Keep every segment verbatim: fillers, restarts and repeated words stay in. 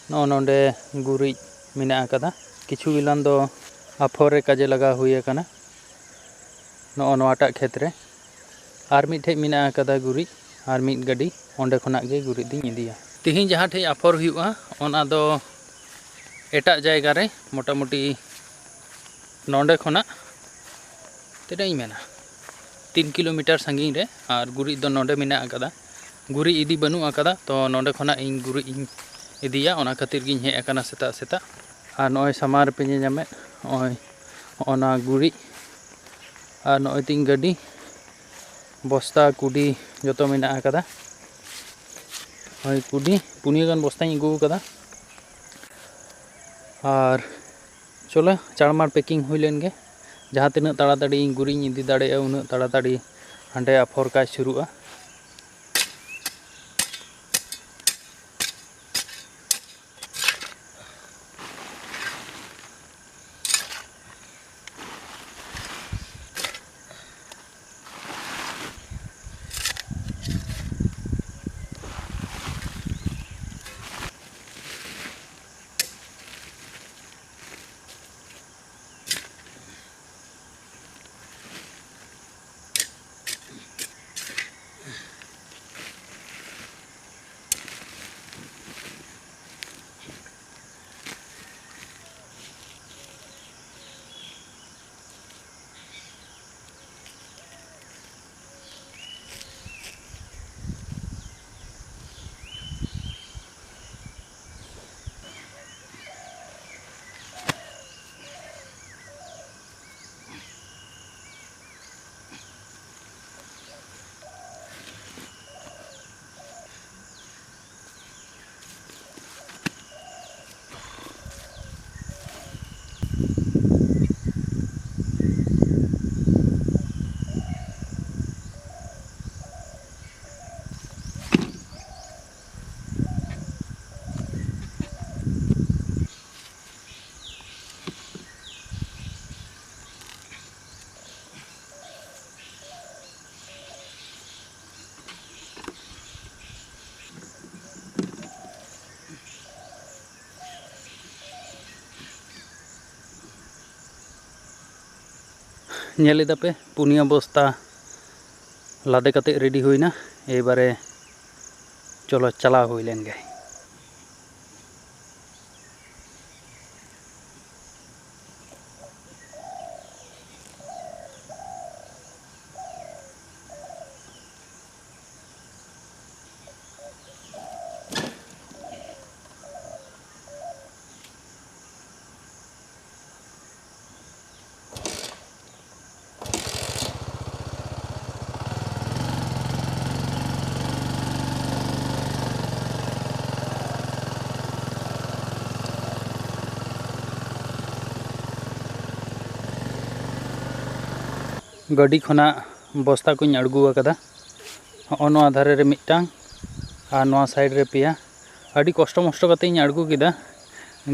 ᱱᱚᱜᱼᱚ ᱱᱚᱰᱮ ᱜᱩᱨᱤᱡ ᱢᱮᱱᱟᱜ ᱟᱠᱟᱫᱟ᱾ ᱠᱤᱪᱷᱩ ᱜᱤᱞᱟᱱ ᱫᱚ ᱟᱯᱷᱚᱨ ᱨᱮ ᱠᱟᱡᱮ ᱞᱟᱜᱟᱣ ᱦᱩᱭ ᱟᱠᱟᱱᱟ᱾ ᱱᱚᱜᱼᱚ ᱱᱚᱣᱟᱴᱟᱜ ᱠᱷᱮᱛ ᱨᱮ ᱟᱨ ᱢᱤᱫᱴᱷᱮᱡ ᱢᱮᱱᱟᱜ ᱟᱠᱟᱫᱟ ᱜᱩᱨᱤᱡ, ᱟᱨ ᱢᱤᱫ ᱜᱟᱹᱰᱤ ᱚᱸᱰᱮ ᱠᱷᱚᱱᱟᱜ ᱜᱮ ᱜᱩᱨᱤᱡ ᱫᱚᱧ ᱤᱫᱤᱭᱟ᱾ ᱛᱮᱦᱮᱧ ᱡᱟᱦᱟᱸ ᱴᱷᱮᱡ ᱟᱯᱷᱚᱨ ᱦᱩᱭᱩᱜᱼᱟ, ᱚᱱᱟ ᱫᱚ ᱮᱴᱟᱜ ᱡᱟᱭᱜᱟ ᱨᱮ, ᱢᱚᱴᱟᱢᱩᱴᱤ ᱱᱚᱰᱮ ᱠᱷᱚᱱᱟᱜ ᱛᱤᱱᱟᱹᱜ ᱤᱧ ᱢᱮᱱᱟ, ᱛᱤᱱ ᱠᱤᱞᱳᱢᱤᱴᱟᱨ ᱥᱟᱺᱜᱤᱧ ᱨᱮ, ᱟᱨ ᱜᱩᱨᱤᱡ ᱫᱚ ᱱᱚᱰᱮ ᱢᱮᱱᱟᱜ ᱟᱠᱟᱫᱟ᱾ ᱜᱩᱨᱤᱡ ᱤᱫᱤ ᱵᱟᱹᱱᱩᱜ ᱟᱠᱟᱫᱟ, ᱛᱚ ᱱᱚᱰᱮ ᱠᱷᱚᱱᱟᱜ ᱤᱧ ᱜᱩᱨᱤᱡ ᱤᱧ ᱤᱫᱤᱭᱟ, ᱚᱱᱟ ᱠᱷᱟᱹᱛᱤᱨ ᱜᱤᱧ ᱦᱮᱡ ᱟᱠᱟᱱᱟ ᱥᱮᱛᱟᱜ ᱥᱮᱛᱟᱜ᱾ ᱟᱨ ᱱᱚᱜᱼᱚᱭ ᱥᱟᱢᱟᱝ ᱨᱮᱯᱮ ᱧᱮᱞ ᱧᱟᱢᱮᱫ, ᱱᱚᱜᱼᱚᱭ ᱱᱚᱜᱼᱚ ᱱᱟ ᱜᱩᱨᱤᱡ, ᱟᱨ ᱱᱚᱜᱼᱚᱭ ᱛᱤᱧ ᱜᱟᱹᱰᱤ, ᱵᱚᱥᱛᱟ, ᱠᱩᱰᱤ ᱡᱚᱛᱚ ᱢᱮᱱᱟᱜ ᱟᱠᱟᱫᱟ᱾ ᱱᱚᱜᱼᱚᱭ ᱠᱩᱰᱤ ᱯᱩᱱᱭᱟᱹ ᱜᱟᱱ ᱵᱚᱥᱛᱟᱧ ᱟᱹᱜᱩ ᱟᱠᱟᱫᱟ᱾ ᱟᱨ ᱪᱚᱞᱚ, ᱪᱟᱲᱢᱟᱲ packing ᱦᱩᱭ ᱞᱮᱱ ᱜᱮ᱾ ᱡᱟᱦᱟᱸ ᱛᱤᱱᱟᱹᱜ ᱛᱟᱲᱟᱛᱟᱲᱤ ᱤᱧ ᱜᱩᱨᱤᱡ ᱤᱧ ᱤᱫᱤ ᱫᱟᱲᱮᱭᱟᱜᱼᱟ, ᱩᱱᱟᱹᱜ ᱛᱟᱲᱟᱛᱟᱲᱤ ᱦᱟᱸᱰᱮ ᱟᱯᱷᱚᱨ ᱠᱟᱡᱽ ᱥᱩᱨᱩᱜᱼᱟ᱾ ᱧᱮᱞ ᱮᱫᱟ ᱯᱮ, ᱯᱩᱱᱭᱟᱹ ᱵᱚᱥᱛᱟ ᱞᱟᱫᱮ ᱠᱟᱛᱮ ᱨᱮᱰᱤ ᱦᱩᱭᱱᱟ᱾ ᱮᱭᱵᱟᱨᱮ ᱪᱚᱞᱚ ᱪᱟᱞᱟᱣ ᱦᱩᱭ ᱞᱮᱱ ᱜᱮ᱾ ᱜᱟᱹᱰᱤ ᱠᱷᱚᱱᱟᱜ ᱵᱚᱥᱛᱟ ᱠᱚᱧ ᱟᱬᱜᱚ ᱟᱠᱟᱫᱟ᱾ ᱦᱚᱸᱜᱼᱚ ᱱᱚᱣᱟ ᱫᱷᱟᱨᱮ ᱨᱮ ᱢᱤᱫᱴᱟᱝ ᱟᱨ ᱱᱚᱣᱟ ᱥᱟᱭᱤᱰ ᱨᱮ ᱯᱮᱭᱟ᱾ ᱟᱹᱰᱤ ᱠᱚᱥᱴᱚ ᱢᱚᱥᱴᱚ ᱠᱟᱛᱮ ᱤᱧ ᱟᱬᱜᱚ ᱠᱮᱫᱟ᱾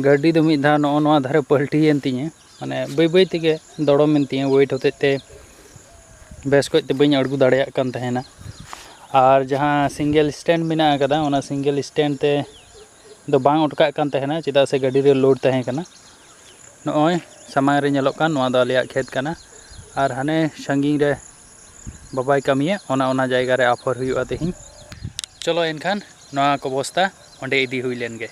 ᱜᱟᱹᱰᱤ ᱫᱚ ᱢᱤᱫ ᱫᱷᱟᱣ ᱱᱚᱜᱼᱚ ᱱᱚᱣᱟ ᱫᱷᱟᱨᱮ ᱯᱟᱞᱴᱤᱭᱮᱱ ᱛᱤᱧᱟᱹ, ᱢᱟᱱᱮ ᱵᱟᱹᱭ ᱵᱟᱹᱭ ᱛᱮᱜᱮ ᱫᱚᱲᱚᱢᱮᱱ ᱛᱤᱧᱟᱹ ᱳᱭᱮᱴ ᱦᱚᱛᱮᱡ ᱛᱮ᱾ ᱵᱮᱥ ᱠᱚᱡ ᱛᱮ ᱵᱟᱹᱧ ᱟᱬᱜᱚ ᱫᱟᱲᱮᱭᱟᱜ ᱠᱟᱱ ᱛᱟᱦᱮᱱᱟ᱾ ᱟᱨ ᱡᱟᱦᱟᱸ ᱥᱤᱝᱜᱮᱞ ᱥᱴᱮᱱᱰ ᱢᱮᱱᱟᱜ ᱟᱠᱟᱫᱟ, ᱚᱱᱟ ᱥᱤᱝᱜᱮᱞ ᱥᱴᱮᱱᱰ ᱛᱮ ᱫᱚ ᱵᱟᱝ ᱚᱴᱠᱟᱜ ᱠᱟᱱ ᱛᱟᱦᱮᱱᱟ, ᱪᱮᱫᱟᱜ ᱥᱮ ᱜᱟᱹᱰᱤ ᱨᱮ ᱞᱳᱰ ᱛᱟᱦᱮᱸ ᱠᱟᱱᱟ᱾ ᱱᱚᱜᱼᱚᱭ ᱥᱟᱢᱟᱝ ᱨᱮ ᱧᱮᱞᱚᱜ ᱠᱟᱱ, ᱱᱚᱣᱟ ᱫᱚ ᱟᱞᱮᱭᱟᱜ ᱠᱷᱮᱛ ᱠᱟᱱᱟ᱾ ᱟᱨ ᱦᱟᱱᱮ ᱥᱟᱺᱜᱤᱧ ᱨᱮ ᱵᱟᱵᱟᱭ ᱠᱟᱹᱢᱤᱭᱟ, ᱚᱱᱟ, ᱚᱱᱟ ᱡᱟᱭᱜᱟ ᱨᱮ ᱟᱯᱷᱚᱨ ᱦᱩᱭᱩᱜᱼᱟ ᱛᱮᱦᱮᱧ᱾ ᱪᱚᱞᱚ ᱮᱱᱠᱷᱟᱱ ᱱᱚᱣᱟ ᱠᱚ ᱵᱚᱥᱛᱟ ᱚᱸᱰᱮ ᱤᱫᱤ ᱦᱩᱭ ᱞᱮᱱ ᱜᱮ᱾